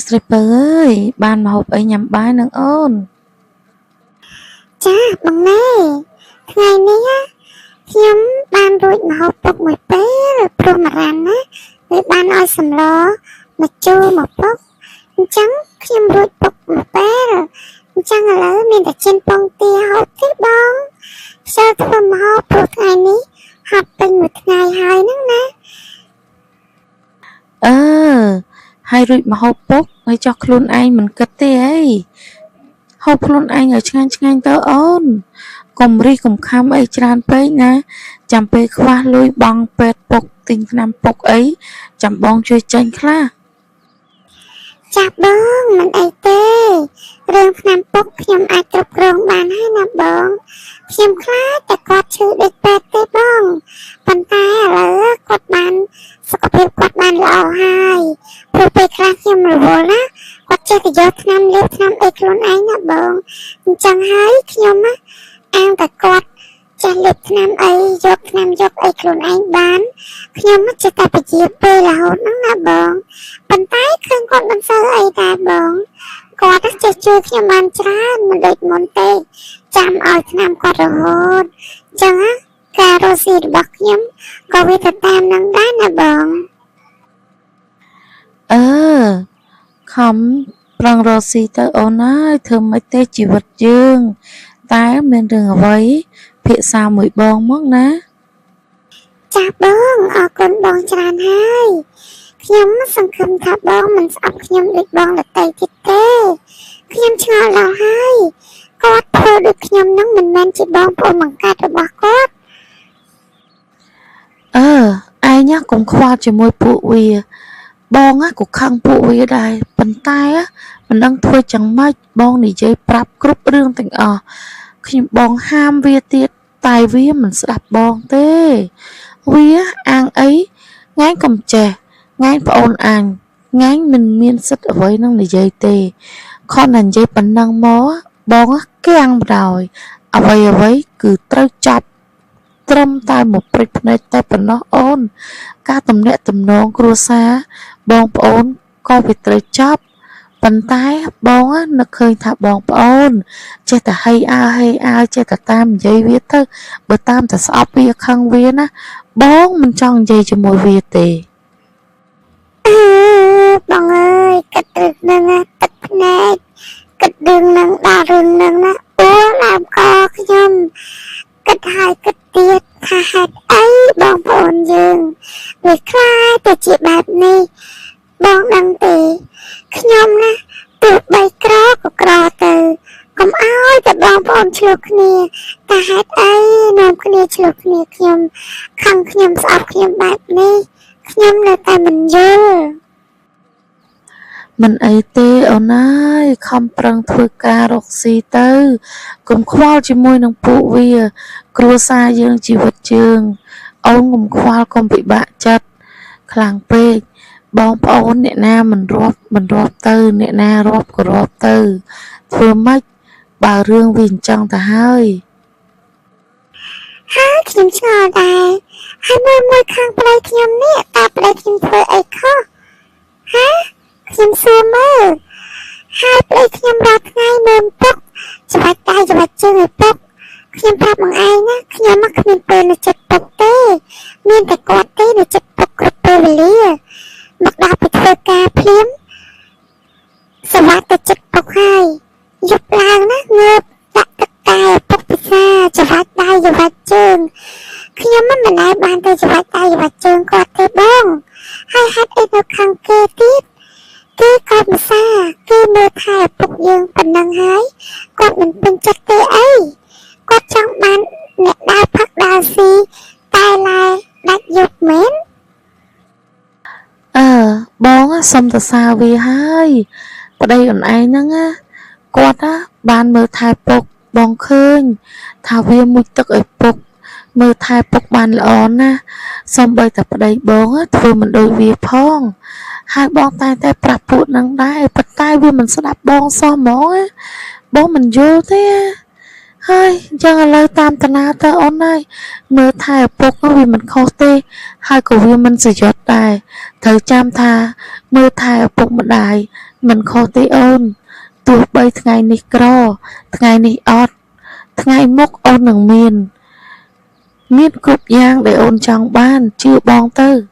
ស្រីពៅអើយបានម្ហូបអីញ៉ាំបាយនឹងអូន ចាបងណែថ្ងៃនេះណាខ្ញុំបានរួចម្ហូបពុកមួយពេលព្រោះមរ៉ាន់ណាវាបានឲ្យសម្លមកជូរមកពុកអញ្ចឹងខ្ញុំរួចពុកមួយពេលអញ្ចឹងឥឡូវមានតែចិនពងទាហូបទេបងខ្ជិលធ្វើម្ហូបព្រោះថ្ងៃនេះហត់ពេញមួយថ្ងៃហើយហ្នឹងណា អឺហើយរួចម្ហូបពុកហើយចោះខ្លួនឯងមិនគិតទេអីហូបខ្លួនឯងឲ្យឆ្ងាញ់ឆ្ងាញ់ទៅអូនកុំរិះកុំខំអីច្រើនពេកណាចាំពេលខ្វះលុយបង់ពេទ្យពុកទិញថ្នាំពុកអីចាំបងជួយចេញខ្លះ ចាស់បងមិនអីទេរឿងថ្នាំពុកខ្ញុំអាចគ្រប់គ្រងបានហើយណាបងខ្ញុំខ្លាចតែគាត់ឈឺដូចពេទ្យទេបងប៉ុន្តែឥឡូវគាត់បានសុខភាពគាត់បានល្អហើយព្រោះពេលខ្លះខ្ញុំរវល់ណាគាត់ចេះតែយកថ្នាំលាបថ្នាំអីខ្លួនឯងណាបងអញ្ចឹងហើយខ្ញុំណាអាងតែគាត់ចេះលាបថ្នាំអីយកថ្នាំយកអីខ្លួនឯងបានខ្ញុំចេះតែពជាពេលរហូតហ្នឹងណាបង ប៉ុន្តែឃើញគាត់មិនសូវអីដែរបងគាត់ចេះជួយខ្ញុំបានច្រើនមិនដូចមុនទេចាំឲ្យថ្នាំគាត់រហូតអញ្ចឹងណាការរកស៊ីរបស់ខ្ញុំក៏វាទៅតាមនឹងដែរណាបង អឺខំប្រឹងរកស៊ីទៅអូនអើយធ្វើម៉េចទេជីវិតយើងតែមានរឿងអ្វីភាសាមួយបងមកណា ចាស់បងអរគុណបងច្រើនហើយខ្ញុំសង្ឃឹមថាបងមិនស្អប់ខ្ញុំដូចបងដទៃទៀតទេខ្ញុំឆ្ងល់ដល់ហើយគាត់ធ្វើដូចខ្ញុំនឹងមិនមែនជាបងប្អូនបង្កើតរបស់គាត់ អឺឯងណាកុំខ្វល់ជាមួយពួកវាបងណាក៏ខឹងពួកវាដែរប៉ុន្តែមិនដឹងធ្វើចឹងម៉េចបងនិយាយប្រាប់គ្រប់រឿងទាំងអស់ខ្ញុំបងហាមវាទៀតតែវាមិនស្ដាប់បងទេវាអាងអីថ្ងៃកុំចេះថ្ងៃប្អូនអញថ្ងៃមិនមានសិទ្ធិអ្វីនឹងនិយាយទេខំតែនិយាយប៉ុណ្ណឹងមកបងគាំងបណ្ដោយអ្វីអ្វីគឺត្រូវចាប់ត្រឹមតែមកព្រិចភ្នែកតែប៉ុណ្ណោះអូន ការទំនាក់ទំនងគ្រួសារបងប្អូនក៏វាត្រូវចប់ប៉ុន្តែបងនឹកឃើញថាបងប្អូនចេះតែហីអើហីអើចេះតែតាមនិយាយវាទៅបើតាមតែស្អប់វាខឹងវាណាបងមិនចង់និយាយជាមួយវាទេ អឺបងអើយគិតរឿងហ្នឹងណាទឹកភ្នែកគិតរឿងហ្នឹងដល់រឿងហ្នឹងណាអួលដើមកខ្ញុំគិតហើយគិតទៀតថាហេតុអីបងប្អូនយើងវាខ្លាចទៅជាបែបនេះបងដឹងទេខ្ញុំណាទោះបីក្រក៏ក្រទៅកុំឲ្យតែបងប្អូនឆ្លោះគ្នាតែហេតុអីនាំគ្នាឆ្លោះគ្នាខ្ញុំខឹងខ្ញុំស្អប់ខ្ញុំបែបនេះខ្ញុំនៅតែមិនយល់ មិនអីទេអូនអើយខំប្រឹងធ្វើការរកស៊ីទៅកុំខ្វល់ជាមួយនឹងពួកវា គ្រួសារយើងជីវិតយើងអូនកុំខ្វល់កុំពិបាកចិត្តខ្លាំងពេកបងប្អូនអ្នកណាមិនរាប់មិនរាប់ទៅអ្នកណារាប់ក៏រាប់ទៅធ្វើម៉េចបើរឿងវាអញ្ចឹងទៅហើយ ហើយខ្ញុំឆ្ងល់ដែរហើយមើលមួយខាងប្តីខ្ញុំនេះតើប្តីខ្ញុំធ្វើអីខុសហាខ្ញុំសួរមើលហើយប្តីខ្ញុំរាល់ថ្ងៃមើលពុកច្បាច់ដៃច្បាច់ជើងឲ្យពុកខ្ញុំប្រាប់បងឯងណាខ្ញុំមកគ្មានពេលនៅចិត្តពុកទេមានតែគាត់ទេនៅចិត្តពុកគ្រប់ពេលវេលាមកដល់ពីធ្វើការភ្លាមសវត្ថទៅចិត្តពុកហើយយប់ឡើងណាងើបដាក់ទឹកតែពុកពិសាច្បាច់ដៃច្បាច់ជើងខ្ញុំមិនដែលបានទៅច្បាច់ដៃច្បាច់ជើងគាត់ទេបងហើយហេតុអីនៅខាងគេទៀតគេក៏មិនសាគេមើលថែឪពុកយើងប៉ុណ្ណឹងហើយគាត់មិនពេញចិត្តទេអីគាត់ចង់បានអ្នកដើរផឹកដើរស៊ីតែឡែដាច់យប់មែន អឺបងសុំសរសើរវាហើយប្តីអូនឯងហ្នឹងណាគាត់ណាបានមើលថែពុកបងឃើញថាវាមុជទឹកឲ្យពុកមើលថែពុកបានល្អណាស់សំបីតែប្តីបងធ្វើមិនដូចវាផងហើយបងតែងតែប្រាប់ពួកហ្នឹងដែរប៉ុន្តែវាមិនស្ដាប់បងសោះហ្មងណាបងមិនយល់ទេ ហើយអញ្ចឹងឥឡូវតាមតាណាទៅអូនហើយមើលថែឪពុកវាមិនខុសទេ ហើយក៏វាមិនសយត់ដែរត្រូវចាំថាមើលថែឪពុកម្ដាយមិនខុសទេអូនទោះបីថ្ងៃនេះក្រ ថ្ងៃនេះអត់ ថ្ងៃមុខអូននឹងមាន មានគ្រប់យ៉ាងដែលអូនចង់បានជឿបងទៅ។